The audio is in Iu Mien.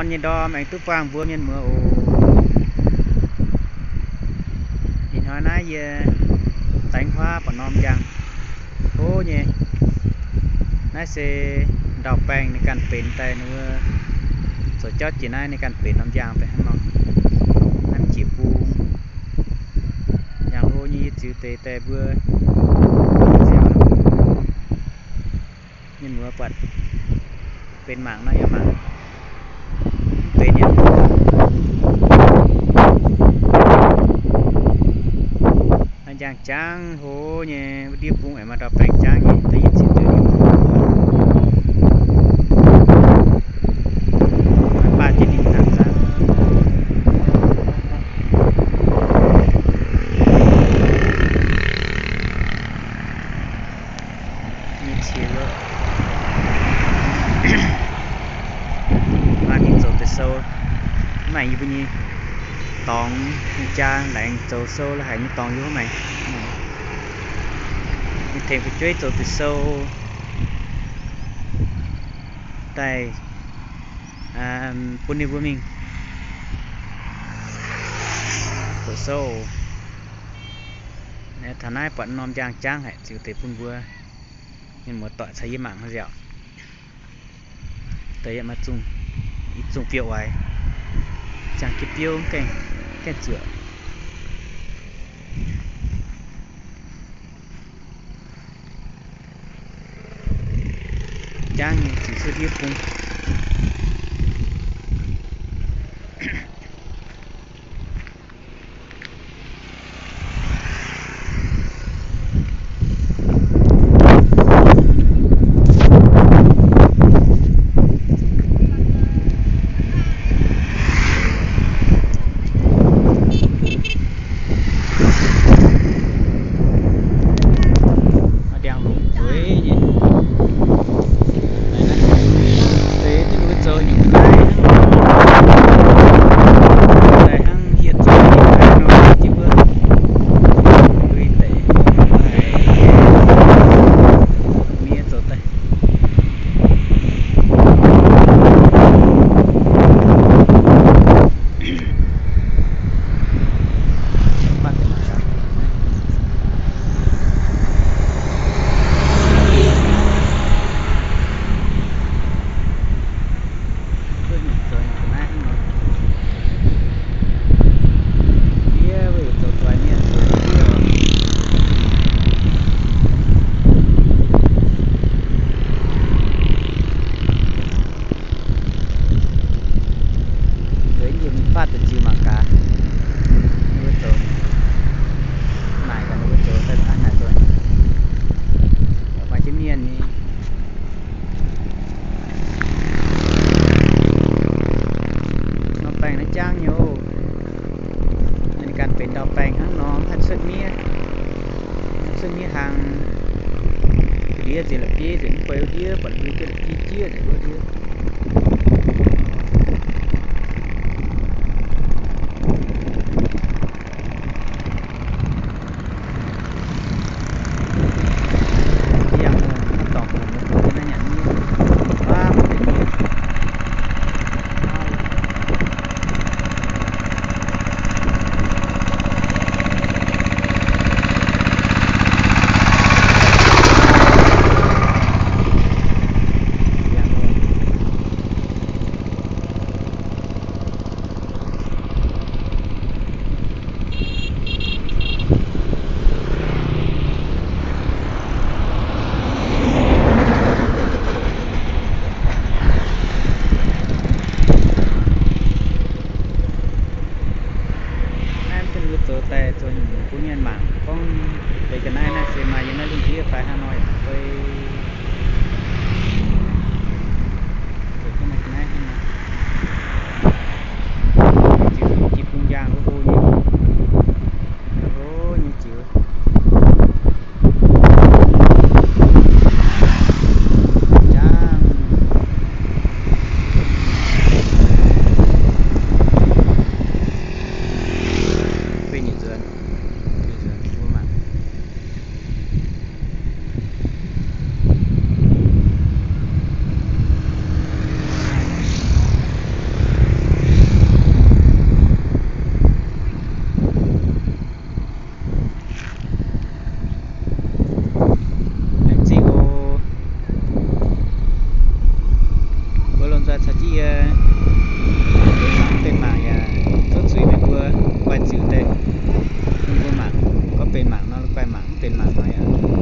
nyei ndorm aengx duqv buangh mbuo mienh muoz oc. Ih hnoi naaiv yie zaengx huaav buatc norm njang hlo nyei. Naaiv se ndau-baengh ninh ganh benx daaih, ninh mbuo zoux jauv jiex naaiv ninh ganh benx norm njang daaih hnangv nor. Naaiv jiex bung njang hlo nyei, yie ziux deix daaih mbuo nziaauc. Mienh muoz buatc benx mangc nor yaac mangc mv benx yaac. Naaiv njang jangv hlo nyei, wuov ndiev bung aengx maaih ndau-baengh jangv nyei, da'yietv cin duqv ninh baaih jienv ninh hnaangx zaangc. Nyei qiex wuov, maaih mingh zoux deix sou, mv baac yie mbuo nyei dorngx nyei jaa laengz zoux sou la'haic nyei dorngx yie mbuo maiv maaih. Mingh tengx fu'jueiv zoux deix sou daaih bun ninh mbuo mingh zoux sou. Taux naaiv buatc norm njang jangv haic, ziux deix bun mbuo mienh muoz doic caux yie mangc nziaauc. Deix yaac maaih zungh, ih zungh biouv oix, ziangh jienv biouv gaengh, gaengh zuoqc. Jangv nyei, ziux cuotv ndiev bung. Ndiangx-longc zueiz nyei. Deix ninh mbuo zoux nyungc daaih hnangv, daaih hnangv hieh zoux nyei daaih nor, jiex mbuo lui deix miev zoux daaih. Nzueic nyei mingh faatv da'ziux mangc gaax. Ninh mbuo zoux naaic gaax, ninh mbuo zoux daaih hnangv naaic zoux. Maaih jienv mienh nyei. Norm baengh naaiv jangv nyei oc. Ninh ganh benx ndau baengh hnangv nor, mv haih cuotv miev. Cuotv miev hlang, ga'ndiev nzengc la'bieiv nzengc, mv buatc ndiev, buatc lui jienv la'bieiv jieqv nzengc wuov ndiev. Yangh mungh, maiv dorngc mungh, mbuo naaiv nyanc miev, baav mbuo deix miev. Yangh mungh. Caux jienv yie benx mangc mv benx mangc yaac tov zuiz meih mbuo guai ziux deix. Bun mbuo mangc, gorngv benx mangc nor guai, mangc mv benx mangc nor yaac